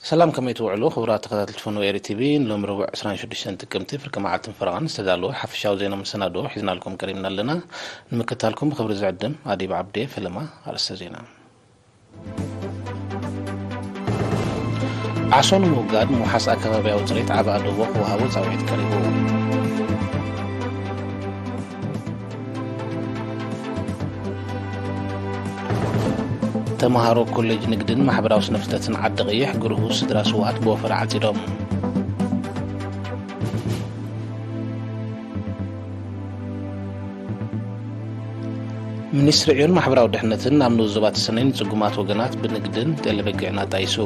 ሰላም፣ ከመይ ትውዕሉ ክቡራት ተኸታተልቲ ፈነወ ኤሪ ቲቪ? ንሎሚ ረቡዕ ዕስራን ሽዱሽተን ጥቅምቲ ፍርቂ መዓልትን ፈረቓን ዝተዳለወ ሓፈሻዊ ዜና መሰናድኦ ሒዝናልኩም ቀሪብና ኣለና። ንምክትታልኩም ብኽብሪ ዝዕድም ኣዲብ ዓብዴ። ፈለማ ኣርእስተ ዜና። ዓሶ ንምውጋድ ምውሓስ ኣከባቢያዊ ጽሬት ዓቢ ኣድህቦ ክወሃቦ ጻውዒት ቀሪቡ። ተመሃሮ ኮሌጅ ንግድን ማሕበራዊ ስነፍልጠትን ዓዲ ቀይሕ ግርሁ ስድራ ስውኣት ብወፈራ ዓጺዶም። ሚኒስትሪ ዕዮን ማሕበራዊ ድሕነትን ናብ ንውዙባት ሰነይ ንጽጉማት ወገናት ብንግድን ጤለ በጊዕን ኣጣይሱ።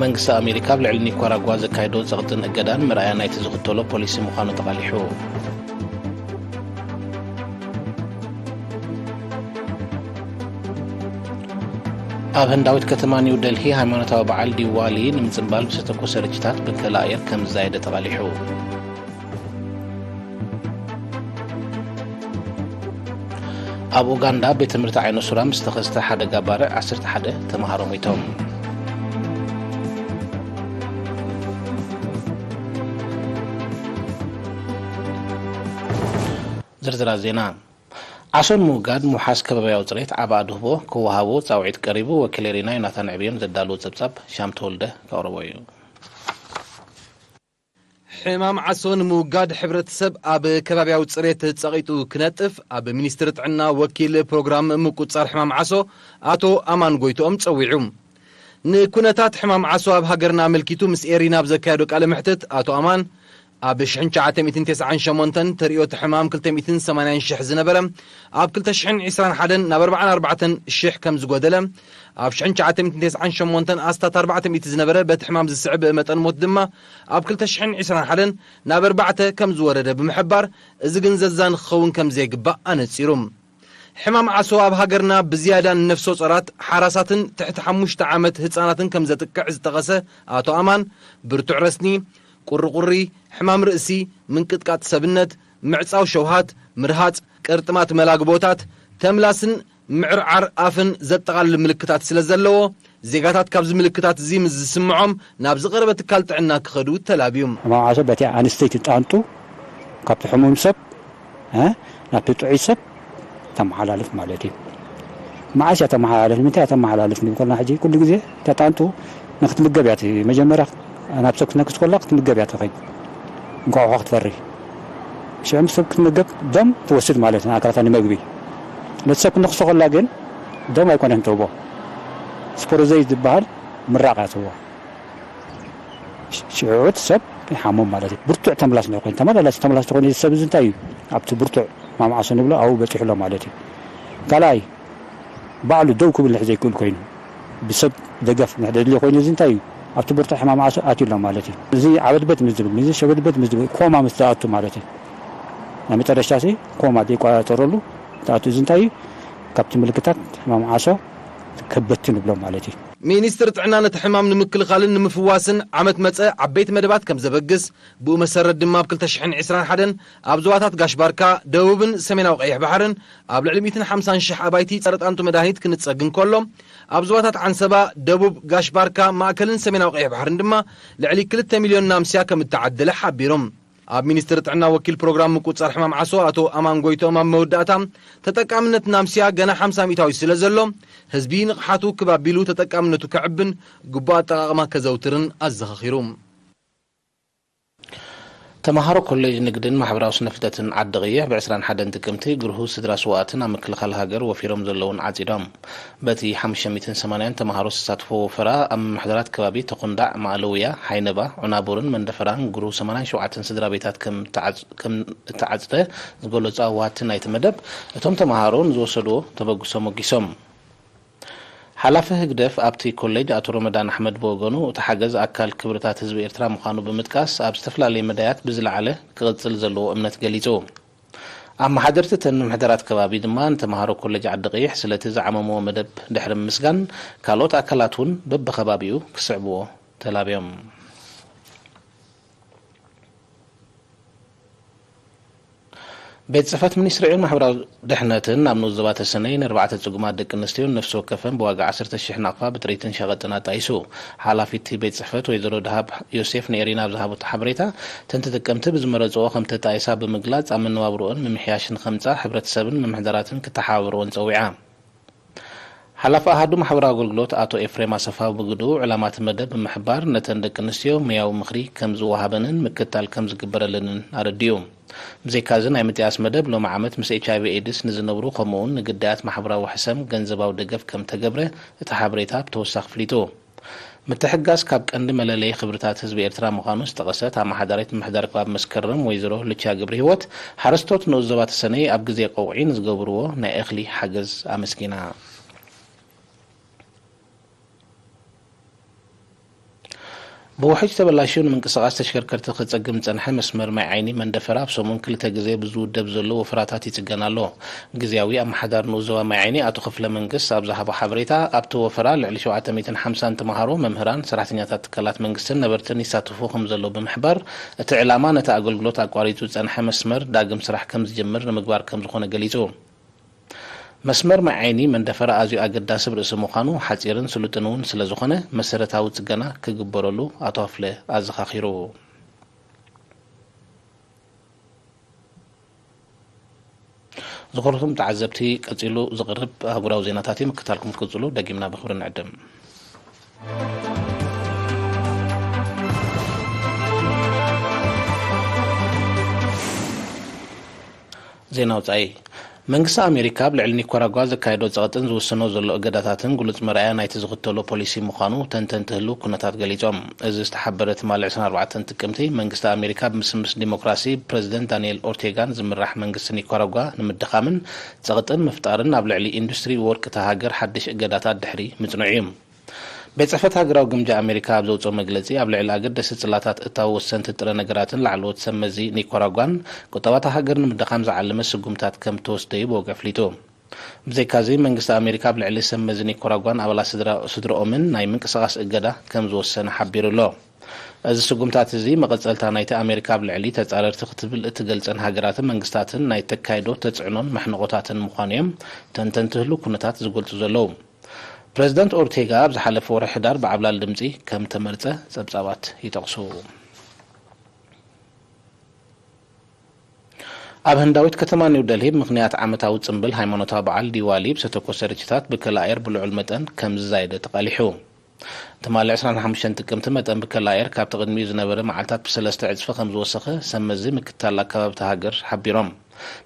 መንግስቲ ኣሜሪካ ኣብ ልዕሊ ኒካራጓ ዘካየዶ ጸቕጥን እገዳን መርኣያ ናይቲ ዝኽተሎ ፖሊሲ ምዃኑ ተቓሊሑ። ኣብ ህንዳዊት ከተማ ኒው ደልሂ ሃይማኖታዊ በዓል ዲዋሊ ንምጽንባል ብዝተተኮሰ ርችታት ብከላ ኣየር ከም ዝዛየደ ተቓሊሑ። ኣብ ኡጋንዳ ቤት ትምህርቲ ዓይነ ሱራ ምስ ተኸስተ ሓደጋ ባርዕ ዓሰርተ ሓደ ተምሃሮ ሞይቶም። ዝርዝራት ዜና። ዓሶ ንምውጋድ ምውሓስ ከባብያዊ ጽሬት ዓቢ ኣድህቦ ክወሃቦ ጻውዒት ቀሪቡ። ወኪለይ ሪና ዮናታን ዕብዮም ዘዳለዎ ጸብጻብ ሻም ተወልደ ከቕርቦ እዩ። ሕማም ዓሶ ንምውጋድ ሕብረተሰብ ኣብ ከባብያዊ ጽሬት ጸቒጡ ክነጥፍ ኣብ ሚኒስትሪ ጥዕና ወኪል ፕሮግራም ምቁጽጻር ሕማም ዓሶ ኣቶ ኣማን ጎይትኦም ጸዊዑ። ንኩነታት ሕማም ዓሶ ኣብ ሃገርና ኣመልኪቱ ምስ ኤሪና ኣብ ዘካየዶ ቃለ መሕትት ኣቶ ኣማን ኣብ ሽሕን ትሽዓተ ሚእትን ተስዓን ሸሞንተን ተርእዮ እቲ ሕማም ክልተ ሚእትን ሰማንያን ሽሕ ዝነበረ ኣብ ክልተ ሽሕን ዕስራን ሓደን ናብ ኣርባዓን ኣርባዕተን ሽሕ ከም ዝጎደለ፣ ኣብ ሽሕን ትሽዓተ ሚእትን ተስዓን ሸሞንተን ኣስታት ኣርባዕተ ሚእቲ ዝነበረ በቲ ሕማም ዝስዕብ መጠን ሞት ድማ ኣብ ክልተ ሽሕን ዕስራን ሓደን ናብ ኣርባዕተ ከም ዝወረደ ብምሕባር፣ እዚ ግን ዘዛኒ ክኸውን ከም ዘይግባእ ኣነጺሩ። ሕማም ዓሶ ኣብ ሃገርና ብዝያዳ ንነፍሰ ጾራት፣ ሓራሳትን ትሕቲ ሓሙሽተ ዓመት ህጻናትን ከም ዘጥቅዕ ዝጠቐሰ ኣቶ ኣማን፣ ብርቱዕ ረስኒ፣ ቁሪቁሪ፣ ሕማም ርእሲ፣ ምንቅጥቃጥ ሰብነት፣ ምዕጻው ሸውሃት፣ ምርሃጽ፣ ቅርጥማት መላግቦታት፣ ተምላስን ምዕርዓር ኣፍን ዘጠቓልል ምልክታት ስለ ዘለዎ፣ ዜጋታት ካብዚ ምልክታት እዚ ምስ ዝስምዖም ናብ ዝቐረበ ትካል ጥዕና ክኸዱ ተላብዩ። ሕማም ዓሶ በቲ ኣንስተይቲ ጣንጡ ካብቲ ሕሙም ሰብ፣ እ፣ ናብቲ ጥዑይ ሰብ ተመሓላልፍ ማለት እዩ። መዓስ እያ ተመሓላልፍ? ንምንታይ እያ ተመሓላልፍ? ንብል ከለና ሕጂ ኩሉ ግዜ እታ ጣንጡ ንክትምገብ እያ፣ እቲ መጀመርያ ናብ ሰብ ክትነክስ ከላ ክትምገብ እያ ትኸይድ። እንቋቑሖ ክትፈሪ። ሽዑ ምስ ሰብ ክትምገብ ደም ትወስድ ማለት እዩ፣ ኣካላታ ንመግቢ። ነቲ ሰብ ክትነክሶ ከላ ግን ደም ኣይኮነን ትህቦ። ስፖሮዘይ ዝበሃል ምራቕ እያ ትህቦ። ሽዑ እቲ ሰብ ይሓሞም ማለት እዩ። ብርቱዕ ተምላስ እንድሕር ኮይኑ፣ ተመላላሲ ተምላስ እንተኾይኑ፣ እዚ ሰብ እዚ እንታይ እዩ? ኣብቲ ብርቱዕ ሕማም ዓሶ ንብሎ ኣብኡ በጺሑ ኣሎ ማለት እዩ። ካልኣይ፣ ባዕሉ ደው ክብል እንድሕር ዘይክእል ኮይኑ፣ ብሰብ ደገፍ እንድሕር ዘድልዮ ኮይኑ፣ እዚ እንታይ እዩ? ኣብቲ ብርቱዕ ሕማም ዓሶ ኣትዩ ኣሎ ማለት እዩ። እዚ ዓበድበድ ምስ ዝብል፣ እዚ ሸበድበድ ምስ ዝብል፣ ኮማ ምስ ዝኣቱ ማለት እዩ። ናይ መጨረሻ ሲ ኮማ ዘይቆጻጸረሉ ዝኣቱ፣ እዚ እንታይ እዩ? ካብቲ ምልክታት ሕማም ዓሶ ከበቲ ንብሎ ማለት እዩ። ሚኒስትሪ ጥዕና ነቲ ሕማም ንምክልኻልን ንምፍዋስን ዓመት መጸ ዓበይቲ መደባት ከም ዘበግስ፣ ብኡ መሰረት ድማ ኣብ ክልተ ሽሕን ዕስራን ሓደን ኣብ ዞባታት ጋሽ ባርካ፣ ደቡብን ሰሜናዊ ቀይሕ ባሕርን ኣብ ልዕሊ ሚእትን ሓምሳን ሽሕ ኣባይቲ ጸረ ጣንጡ መድሃኒት ክንጸግ እንከሎ፣ ኣብ ዞባታት ዓንሰባ፣ ደቡብ ጋሽ ባርካ፣ ማእከልን ሰሜናዊ ቀይሕ ባሕርን ድማ ልዕሊ ክልተ ሚልዮን ናምስያ ከም እተዓደለ ሓቢሩ። ኣብ ሚኒስትሪ ጥዕና ወኪል ፕሮግራም ምቁጽጻር ሕማም ዓሶ ኣቶ ኣማን ጎይትኦም ኣብ መወዳእታ፣ ተጠቃምነት ናምስያ ገና ሓምሳ ሚእታዊት ስለ ዘሎ፣ ህዝቢ ንቕሓቱ ክብ ኣቢሉ ተጠቃምነቱ ከዕብን ግቡእ ኣጠቓቕማ ከዘውትርን ኣዘኻኺሩ። ተምሃሮ ኮሌጅ ንግድን ማሕበራዊ ስነፍልጠትን ዓዲ ቀይሕ ብዕስራን ሓደን ጥቅምቲ ግርሁ ስድራ ስውኣትን ኣብ ምክልኻል ሃገር ወፊሮም ዘለውን ዓጺዶም። በቲ ሓሙሽተ ሚእትን ሰማንያን ተምሃሮ ዝተሳተፎ ወፈራ፣ ኣብ ምምሕዳራት ከባቢ ተኹንዳዕ፣ ማእለውያ፣ ሓይነባ፣ ዑናቡርን መንደፈራን ግሩ ሰማንያን ሸውዓተን ስድራ ቤታት ከም እተዓጽ-፣ ከም እተዓጽደ ዝገለጹ ኣዋሃድቲ ናይቲ መደብ፣ እቶም ተምሃሮ ንዝወሰድዎ ተበግሶ ሞጊሶም። ሓላፊ ህግደፍ ኣብቲ ኮሌጅ ኣቶ ሮመዳን ኣሕመድ ብወገኑ፣ እቲ ሓገዝ ኣካል ክብርታት ህዝቢ ኤርትራ ምዃኑ ብምጥቃስ፣ ኣብ ዝተፈላለዩ መዳያት ብዝለዓለ ክቕጽል ዘለዎ እምነት ገሊጹ። ኣመሓደርቲ እተን ምምሕዳራት ከባቢ ድማ ንተምሃሮ ኮሌጅ ዓዲ ቀይሕ ስለቲ ዝዓመምዎ መደብ ድሕሪ ምምስጋን፣ ካልኦት ኣካላት እውን በብኸባቢኡ ክስዕብዎ ተላብዮም። ቤት ጽሕፈት ሚኒስትሪ ዕዮን ማሕበራዊ ድሕነትን ኣብ ንኡስ ዞባ ተሰነይ ንኣርባዕተ ጽጉማት ደቂ ኣንስትዮን ነፍሲ ወከፈን ብዋጋ ዓሰርተ ሽሕ ናቕፋ ብጥሪትን ሸቐጥን ኣጣይሱ። ሓላፊት ቤት ጽሕፈት ወይዘሮ ደሃብ ዮሴፍ ንኤሪና ኣብ ዝሃበቶ ሓበሬታ፣ እተን ተጠቀምቲ ብዝመረጽኦ ከም ተጣይሳ ብምግላጽ፣ ኣብ መነባብሮኦን ምምሕያሽ ንኸምጻ ሕብረተሰብን ምምሕዳራትን ክተሓባበርዎን ጸዊዓ። ሓላፊ ኣሃዱ ማሕበራዊ ኣገልግሎት ኣቶ ኤፍሬም ኣሰፋ ብግድኡ፣ ዕላማ እቲ መደብ ብምሕባር ነተን ደቂ ኣንስትዮ ሞያዊ ምኽሪ ከም ዝወሃበንን ምክትታል ከም ዝግበረለንን ኣረዲኡ። ብዘይካዚ ናይ ምጥያስ መደብ ሎሚ ዓመት ምስ ኤች ኣይ ቪ ኤድስ ንዝነብሩ ከምኡውን ንግዳያት ማሕበራዊ ሕሰም ገንዘባዊ ደገፍ ከም ተገብረ እቲ ሓበሬታ ብተወሳኺ ኣፍሊጡ። ምትሕግጋዝ ካብ ቀንዲ መለለዪ ክብርታት ህዝቢ ኤርትራ ምዃኑ ዝጠቐሰት ኣመሓዳሪት ምምሕዳር ከባቢ መስከረም ወይዘሮ ሉቺያ ገብረሂወት፣ ሓረስቶት ንኡስ ዞባ ተሰነይ ኣብ ግዜ ቀውዒ ንዝገብርዎ ናይ እኽሊ ሓገዝ ኣመስጊና። ብውሕጅ ተበላሽዩ ንምንቅስቓስ ተሽከርከርቲ ክጸግም ዝጸንሐ መስመር ማይ ዓይኒ መንደፈራ ኣብ ሰሙን ክልተ ግዜ ብዝውደብ ዘሎ ወፈራታት ይጽገን ኣሎ። ግዝያዊ ኣመሓዳሪ ንኡስ ዞባ ማይ ዓይኒ ኣቶ ክፍለ መንግስ ኣብ ዝሃቦ ሓበሬታ፣ ኣብቲ ወፈራ ልዕሊ ሸውዓተ ሚእትን ሓምሳን ተምሃሮ፣ መምህራን፣ ሰራሕተኛታት ትካላት መንግስትን ነበርትን ይሳተፉ ከም ዘለዉ ብምሕባር፣ እቲ ዕላማ ነቲ ኣገልግሎት ኣቋሪጹ ዝጸንሐ መስመር ዳግም ስራሕ ከም ዝጅምር ንምግባር ከም ዝኾነ ገሊጹ። መስመር ማይ ዓይኒ መንደፈራ ኣዝዩ ኣገዳሲ ርእሲ ምዃኑ፣ ሓጺርን ስሉጥን እውን ስለ ዝኾነ፣ መሰረታዊ ጽገና ክግበረሉ ኣቶ ክፍለ ኣዘኻኺሩ። ዝኸበርኩም ተዓዘብቲ፣ ቀጺሉ ዝቐርብ ኣህጉራዊ ዜናታት እዩ። ምክታልኩም ክትቅጽሉ ደጊምና ብኽብሪ ንዕድም። ዜና ወጻኢ። መንግስቲ ኣሜሪካ ኣብ ልዕሊ ኒካራጓ ዘካየዶ ጸቕጥን ዝውስኖ ዘሎ እገዳታትን ግሉጽ መርኣያ ናይቲ ዝኽተሎ ፖሊሲ ምዃኑ ተንተንቲ ህሉው ኩነታት ገሊጾም። እዚ ዝተሓበረ ትማሊ ዕስራን ኣርባዕተን ጥቅምቲ፣ መንግስቲ ኣሜሪካ ብምስምስ ዲሞክራሲ ፕረዚደንት ዳንኤል ኦርቴጋን ዝምራሕ መንግስቲ ኒካራጓ ንምድኻምን ጸቕጥን ምፍጣርን ኣብ ልዕሊ ኢንዱስትሪ ወርቂ እታ ሃገር ሓድሽ እገዳታት ድሕሪ ምጽንዑ እዩ። ቤት ጽሕፈት ሃገራዊ ግምጃ ኣሜሪካ ኣብ ዘውጽኦ መግለጺ፣ ኣብ ልዕሊ ኣገደስቲ ጽላታት እታው ወሰንቲ ጥረ ነገራትን ላዕለዎት ሰብ መዚ ኒካራጓን ቁጠባታ ሃገር ንምድኻም ዝዓለመ ስጉምታት ከም ተወስደ እዩ ብወግዒ ኣፍሊጡ። ብዘይካዚ፣ መንግስቲ ኣሜሪካ ኣብ ልዕሊ ሰብ መዚ ኒካራጓን ኣባላት ስድራ-፣ ስድራኦምን ናይ ምንቅስቓስ እገዳ ከም ዝወሰነ ሓቢሩ ኣሎ። እዚ ስጉምታት እዚ መቐጸልታ ናይቲ ኣሜሪካ ኣብ ልዕሊ ተጻረርቲ ክትብል እትገልጸን ሃገራትን መንግስታትን ናይ ተካይዶ ተጽዕኖን መሕንቖታትን ምዃኑ እዮም ተንተንቲ ህሉው ኩነታት ዝገልጹ ዘለዉ። ፕረዚደንት ኦርቴጋ ኣብ ዝሓለፈ ወርሒ ሕዳር ብዓብላል ድምጺ ከም ተመርጸ ጸብጻባት ይጠቕሱ። ኣብ ህንዳዊት ከተማ ኒው ደልሂ ብምኽንያት ዓመታዊ ጽምብል ሃይማኖታዊ በዓል ዲዋሊ ብዝተተኮሰ ርችታት ብከላ ኣየር ብልዑል መጠን ከም ዝዛየደ ተቓሊሑ። ትማሊ ዕስራን ሓሙሽተን ጥቅምቲ መጠን ብከላ ኣየር ካብቲ ቅድሚኡ ዝነበረ መዓልታት ብሰለስተ ዕጽፊ ከም ዝወሰኸ ሰብ መዚ ምክትታል ኣከባቢ እታ ሃገር ሓቢሮም።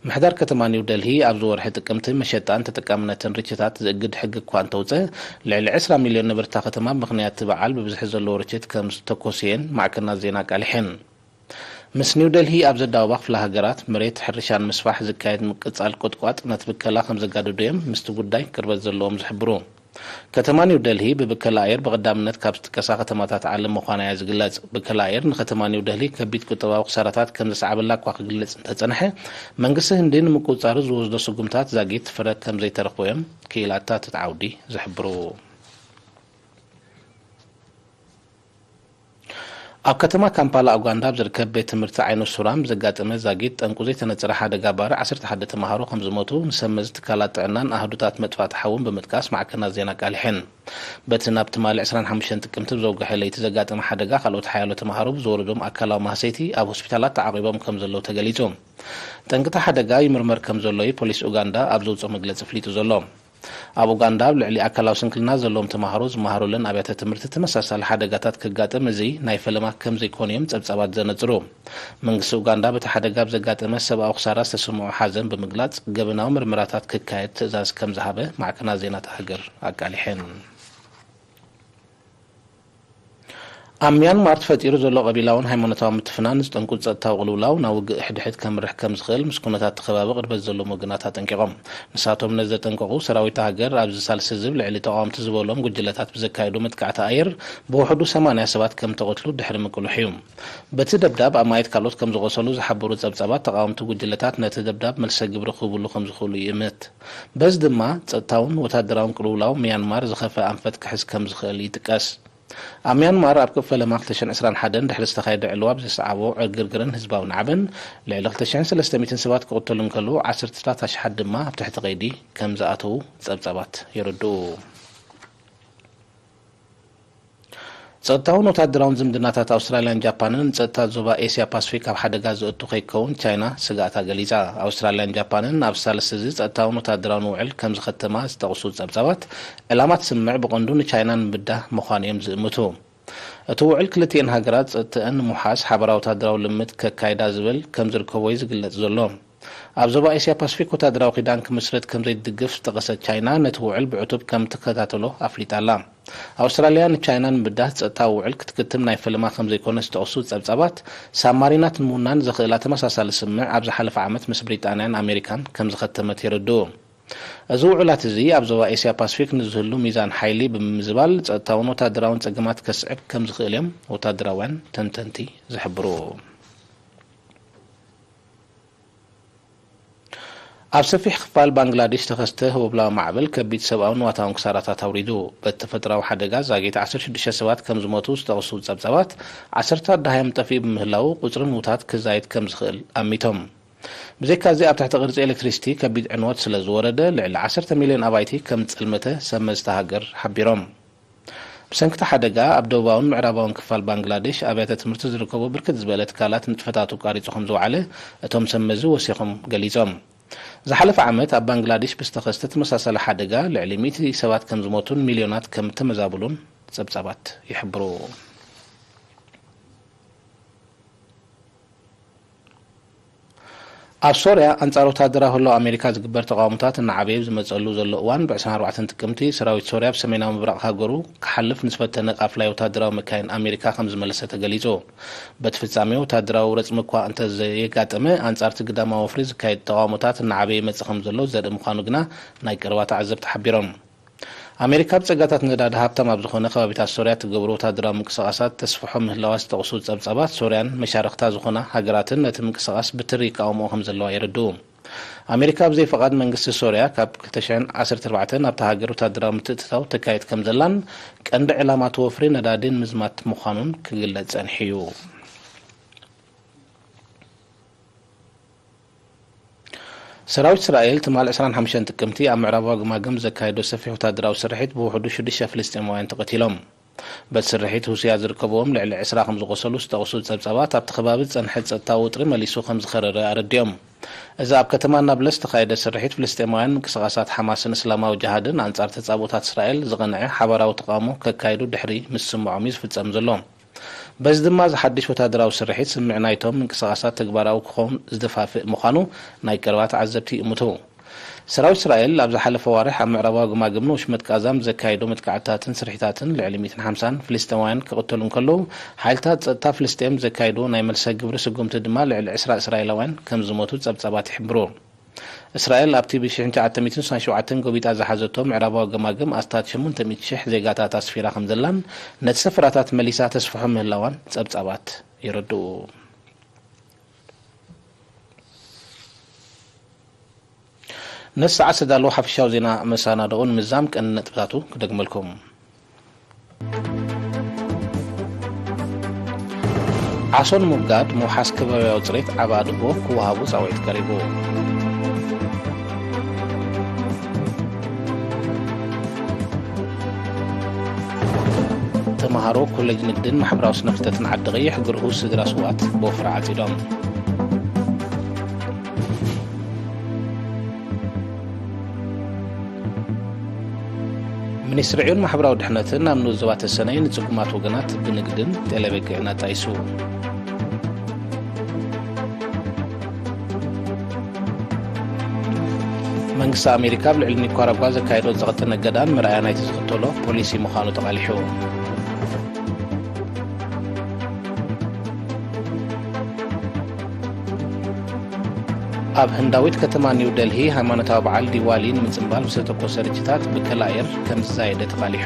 ምሕዳር ከተማ ኒው ደልሂ ኣብዚ ወርሒ ጥቅምቲ መሸጣን ተጠቃምነትን ርችታት ዝእግድ ሕጊ እኳ እንተውጸ፣ ልዕሊ ዕስራ ሚልዮን ነበርቲ እታ ከተማ ብምኽንያት እቲ በዓል ብብዝሒ ዘለዎ ርችት ከም ዝተኮሱ እየን ማዕከናት ዜና ኣቃሊሐን። ምስ ኒው ደልሂ ኣብ ዘዳወባ ክፍለ ሃገራት መሬት ሕርሻን ምስፋሕ ዝካየድ ምቅጻል ቁጥቋጥ ነቲ ብከላ ከም ዘጋድዶ እዮም ምስቲ ጉዳይ ቅርበት ዘለዎም ዝሕብሩ። ከተማ ኒው ደልሂ ብብከላ ኣየር ብቐዳምነት ካብ ዝጥቀሳ ከተማታት ዓለም ምዃና እያ ዝግለጽ። ብከላ ኣየር ንከተማ ኒው ደልሂ ከቢድ ቁጠባዊ ክሳራታት ከም ዘስዓበላ እኳ ክግለጽ እንተጸንሐ፣ መንግስቲ ህንዲ ንምቁጽጻሩ ዝወስዶ ስጉምታት ዛጊት ፍረ ከም ዘይተረኽቦ እዮም ክኢላታት እቲ ዓውዲ ዝሕብሩ። ኣብ ከተማ ካምፓላ ኡጋንዳ ኣብ ዝርከብ ቤት ትምህርቲ ዓይኑ ሱራም ዘጋጠመ ዛጊት ጠንቁ ዘይተነጸረ ሓደጋ ባርዕ ዓሰርተ ሓደ ተምሃሮ ከም ዝሞቱ ንሰብ መዚ ትካላት ጥዕናን ኣሃዱታት መጥፋእቲ ሓውን ብምጥቃስ ማዕከናት ዜና ኣቃሊሐን። በቲ ናብ ትማሊ ዕስራን ሓሙሽተን ጥቅምቲ ብዘውግሐ ለይቲ ዘጋጠመ ሓደጋ፣ ካልኦት ሓያሎ ተምሃሮ ብዝወረዶም ኣካላዊ ማህሰይቲ ኣብ ሆስፒታላት ተዓቒቦም ከም ዘለዉ ተገሊጹ። ጠንቂ እቲ ሓደጋ ይምርመር ከም ዘሎ እዩ ፖሊስ ኡጋንዳ ኣብ ዘውጽኦ መግለጺ ኣፍሊጡ ዘሎ። ኣብ ኡጋንዳ ኣብ ልዕሊ ኣካላዊ ስንክልና ዘለዎም ተምሃሮ ዝመሃሩለን ኣብያተ ትምህርቲ ተመሳሳሊ ሓደጋታት ከጋጥም እዚ ናይ ፈለማ ከም ዘይኮነ እዮም ጸብጻባት ዘነጽሩ። መንግስቲ ኡጋንዳ በቲ ሓደጋ ኣብ ዘጋጠመ ሰብኣዊ ክሳራ ዝተሰምዖ ሓዘን ብምግላጽ፣ ገበናዊ ምርመራታት ክካየድ ትእዛዝ ከም ዝሃበ ማዕከናት ዜና እታ ሃገር ኣቃሊሐን። ኣብ ሚያንማር ተፈጢሩ ዘሎ ቀቢላውን ሃይማኖታዊ ምትፍናን ዝጠንቁ ጸጥታዊ ቅልውላው ናብ ውግእ ሕድሕድ ከምርሕ ከም ዝኽእል ምስ ኩነታት እቲ ከባቢ ቅርበት ዘለዎም ወገናት ኣጠንቂቖም። ንሳቶም ነዚ ዘጠንቀቑ፣ ሰራዊት ሃገር ኣብዚ ሳልስቲ ዝብ ልዕሊ ተቓወምቲ ዝበሎም ጉጅለታት ብዘካየዶ መጥቃዕቲ ኣየር ብውሕዱ ሰማንያ ሰባት ከም ተቐትሉ ድሕሪ ምቅልሑ እዩ። በቲ ደብዳብ ኣማኢት ካልኦት ከም ዝቖሰሉ ዝሓበሩ ጸብጻባት፣ ተቓወምቲ ጉጅለታት ነቲ ደብዳብ መልሰ ግብሪ ክህብሉ ከም ዝኽእሉ ይእምት። በዚ ድማ ጸጥታውን ወታደራውን ቅልውላው ሚያንማር ዝኸፍአ ኣንፈት ክሕዝ ከም ዝኽእል ይጥቀስ። ኣብ ሚያንማር ኣብ ክልተ ፈለማ ክልተ ሽሕን ዕስራን ሓደን ድሕሪ ዝተኻየደ ዕልዋ ብዘስዓቦ ዕግርግርን ህዝባዊ ናዕብን ልዕሊ ክልተ ሽሕን ሰለስተ ሚእትን ሰባት ክቕተሉ እንከለዉ፣ ዓሰርተታት ኣሽሓት ድማ ኣብ ትሕቲ ቀይዲ ከም ዝኣተዉ ጸብጻባት የረድኡ። ጸጥታውን ወታደራውን ዝምድናታት ኣውስትራልያን ጃፓንን ንጸጥታ ዞባ ኤስያ ፓስፊክ ኣብ ሓደጋ ዘእቱ ከይከውን ቻይና ስግኣታ ገሊጻ። ኣውስትራልያን ጃፓንን ኣብ ሳልስቲ እዚ ጸጥታውን ወታደራውን ውዕል ከም ዝኸተማ ዝጠቕሱ ጸብጻባት፣ ዕላማ እቲ ስምምዕ ብቐንዱ ንቻይና ንምብዳህ ምዃኑ እዮም ዝእምቱ። እቲ ውዕል ክልቲኤን ሃገራት ጸጥተአን ንምውሓስ ሓበራዊ ወታደራዊ ልምምድ ከካይዳ ዝብል ከም ዝርከቦ እዩ ዝግለጽ ዘሎ። ኣብ ዞባ ኤስያ ፓስፊክ ወታደራዊ ኪዳን ክምስረት ከም ዘይትድግፍ ዝጠቐሰት ቻይና፣ ነቲ ውዕል ብዕቱብ ከም ትከታተሎ ኣፍሊጣ ኣላ። ኣውስትራልያ ንቻይና ንምብዳህ ጸጥታዊ ውዕል ክትክትም ናይ ፈለማ ከም ዘይኮነ ዝጠቕሱ ጸብጻባት፣ ሳብማሪናት ንምውናን ዘኽእላ ተመሳሳሊ ስምምዕ ኣብ ዝሓለፈ ዓመት ምስ ብሪጣንያን ኣሜሪካን ከም ዝኸተመት የረድኡ። እዚ ውዕላት እዚ ኣብ ዞባ ኤስያ ፓስፊክ ንዝህሉ ሚዛን ሓይሊ ብምምዝባል ጸጥታውን ወታደራውን ጸገማት ከስዕብ ከም ዝኽእል እዮም ወታደራውያን ተንተንቲ ዝሕብሩ። ኣብ ሰፊሕ ክፋል ባንግላዴሽ ዝተኸስተ ህቦብላዊ ማዕበል ከቢድ ሰብኣውን ንዋታውን ክሳራታት ኣውሪዱ። በቲ ተፈጥሮኣዊ ሓደጋ ዛጊት ዓሰርተ ሽዱሽተ ሰባት ከም ዝሞቱ ዝጠቕሱ ጸብጻባት፣ ዓሰርታት ደሃዮም ጠፊኡ ብምህላዉ፣ ቁጽሪ ምዉታት ክዛይድ ከም ዝኽእል ኣሚቶም። ብዘይካዚ፣ ኣብ ትሕቲ ቅርጺ ኤሌክትሪሲቲ ከቢድ ዕንወት ስለ ዝወረደ፣ ልዕሊ ዓሰርተ ሚልዮን ኣባይቲ ከም ዝጸልመተ ሰብ መዚ እታ ሃገር ሓቢሮም። ብሰንኪ እቲ ሓደጋ፣ ኣብ ደቡባውን ምዕራባውን ክፋል ባንግላዴሽ ኣብያተ ትምህርቲ ዝርከቡ ብርክት ዝበለ ትካላት ንጥፈታቱ ኣቋሪጹ ከም ዝወዓለ እቶም ሰብ መዚ ወሲኾም ገሊጾም። ዝሓለፈ ዓመት ኣብ ባንግላዴሽ ብዝተኸስተ ተመሳሳሊ ሓደጋ ልዕሊ ሚእቲ ሰባት ከም ዝሞቱን ሚልዮናት ከም እተመዛብሉን ጸብጻባት ይሕብሩ። ኣብ ሶርያ፣ ኣንጻር ወታደራዊ ህላወ ኣሜሪካ ዝግበር ተቓውሞታት እናዓበየ ዝመጸሉ ዘሎ እዋን፣ ብ ዕስራን ኣርባዕተን ጥቅምቲ፣ ሰራዊት ሶርያ ኣብ ሰሜናዊ ምብራቕ ሃገሩ ክሓልፍ ንዝፈተነ ቃፍላይ ወታደራዊ መካይን ኣሜሪካ ከም ዝመለሰ ተገሊጹ። በቲ ፍጻሜ፣ ወታደራዊ ረጽሚ እኳ እንተዘየጋጠመ፣ ኣንጻር እቲ ግዳማዊ ወፍሪ ዝካየድ ተቓውሞታት እናዓበየ ይመጽእ ከም ዘሎ ዘርኢ ምዃኑ ግና ናይ ቀረባ ተዓዘብቲ ሓቢሮም። ኣሜሪካ፣ ኣብ ጸጋታት ነዳዲ ሃብታም ኣብ ዝኾነ ከባቢታት ሶርያ እትገብሮ ወታደራዊ ምንቅስቓሳት ተስፍሖ ምህላዋ ዝጠቕሱ ጸብጻባት፣ ሶርያን መሻርኽታ ዝኾና ሃገራትን ነቲ ምንቅስቓስ ብትሪ ይቃወምኦ ከም ዘለዋ የረድኡ። ኣሜሪካ፣ ብዘይ ፍቓድ መንግስቲ ሶርያ፣ ካብ ክልተ ሽሕን ዓሰርተ ኣርባዕተን ናብታ ሃገር ወታደራዊ ምትእትታው ተካይድ ከም ዘላን፣ ቀንዲ ዕላማ እቲ ወፍሪ ነዳዲ ንምዝማት ምዃኑን ክግለጽ ጸኒሑ እዩ። ሰራዊት እስራኤል ትማል ዕስራን ሓሙሽተን ጥቅምቲ ኣብ ምዕራባዊ ግማግም ዘካየዶ ሰፊሕ ወታደራዊ ስርሒት ብውሕዱ ሽዱሽተ ፍልስጤማውያን ተቐቲሎም። በቲ ስርሒት፣ ሩስያ ዝርከብዎም ልዕሊ ዕስራ ከም ዝቖሰሉ ዝጠቕሱ ጸብጻባት፣ ኣብቲ ከባቢ ዝጸንሐ ጸጥታዊ ውጥሪ መሊሱ ከም ዝኸረረ ኣረዲኦም። እዚ ኣብ ከተማ ናብለስ ዝተኻየደ ስርሒት፣ ፍልስጤማውያን ምንቅስቓሳት ሓማስን እስላማዊ ጅሃድን ኣንጻር ተጻብኦታት እስራኤል ዝቐንዐ ሓባራዊ ተቓውሞ ከካይዱ ድሕሪ ምስምዖም እዩ ዝፍጸም ዘሎ። በዚ ድማ፣ እዚ ሓድሽ ወታደራዊ ስርሒት፣ ስምምዕ ናይቶም ምንቅስቓሳት ተግባራዊ ክኸውን ዝደፋፍእ ምዃኑ ናይ ቀረባ ተዓዘብቲ ይእምቱ። ሰራዊት እስራኤል ኣብ ዝሓለፈ ኣዋርሕ ኣብ ምዕራባዊ ግማግም ንወሽመጥ ቃዛ ምስ ዘካየዶ መጥቃዕትታትን ስርሒታትን ልዕሊ ሚእትን ሓምሳን ፍልስጤማውያን ክቕተሉ እንከለዉ፣ ሓይልታት ጸጥታ ፍልስጤም ዘካየድዎ ናይ መልሰ ግብሪ ስጉምቲ ድማ ልዕሊ ዕስራ እስራኤላውያን ከም ዝሞቱ ጸብጻባት ይሕብሩ። እስራኤል ኣብቲ ብ ሽሕን ትሽዓተ ሚእትን ስሳን ሸውዓተን ጎቢጣ ዝሓዘቶ ምዕራባዊ ገማግም ኣስታት ሸሞንተ ሚእቲ ሽሕ ዜጋታት ኣስፊራ ከም ዘላን ነቲ ሰፈራታት መሊሳ ተስፍሖ ምህላዋን ጸብጻባት የረድኡ። ነቲ ሰዓት ዝተዳለወ ሓፈሻዊ ዜና መሰናድኦ ንምዝዛም ቀንዲ ነጥብታቱ ክደግመልኩም። ዓሶ ንምውጋድ ምውሓስ ከባብያዊ ጽሬት ዓቢ ኣድህቦ ክወሃቡ ጻውዒት ቀሪቡ። ተመሃሮ ኮሌጅ ንግድን ማሕበራዊ ስነ ፍልጠትን ዓዲ ቀይሕ ግርሁስ ስድራ ስውኣት ብወፍሪ ዓጺዶም። ሚኒስትሪ ዕዮን ማሕበራዊ ድሕነትን ኣብ ንኡስ ዞባ ተሰነይ ንጽጉማት ወገናት ብንግድን ጤለበጊዕን ኣጣይሱ። መንግስቲ ኣሜሪካ ኣብ ልዕሊ ኒካራጓ ዘካየዶ ዝቐጠነ እገዳን መርኣያ ናይቲ ዝኽተሎ ፖሊሲ ምዃኑ ተቓሊሑ። ኣብ ህንዳዊት ከተማ ኒው ደልሂ ሃይማኖታዊ በዓል ዲዋሊ ንምጽንባል ብዝተተኮሰ ርችታት ብከላ ኣየር ከም ዝዛየደ ተቓሊሑ።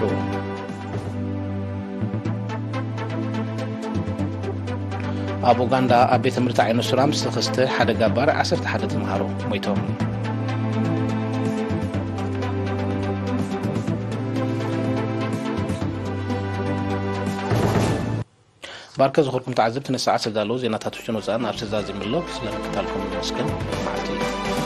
ኣብ ኡጋንዳ ኣብ ቤት ትምህርቲ ዓይነ ሱራ ምስ ተኸስተ ሓደ ጋባር ዓሰርተ ሓደ ተምሃሮ ሞይቶም። ባርከ ዝኸርኩም ተዓዘብቲ፣ ነሰዓት ዝተዳለዉ ዜናታት ውሽጥን ወጻእን ኣብዚ ተዛዚሙ ኣሎ። ስለ ምክታልኩም ንመስገን። መዓልቲ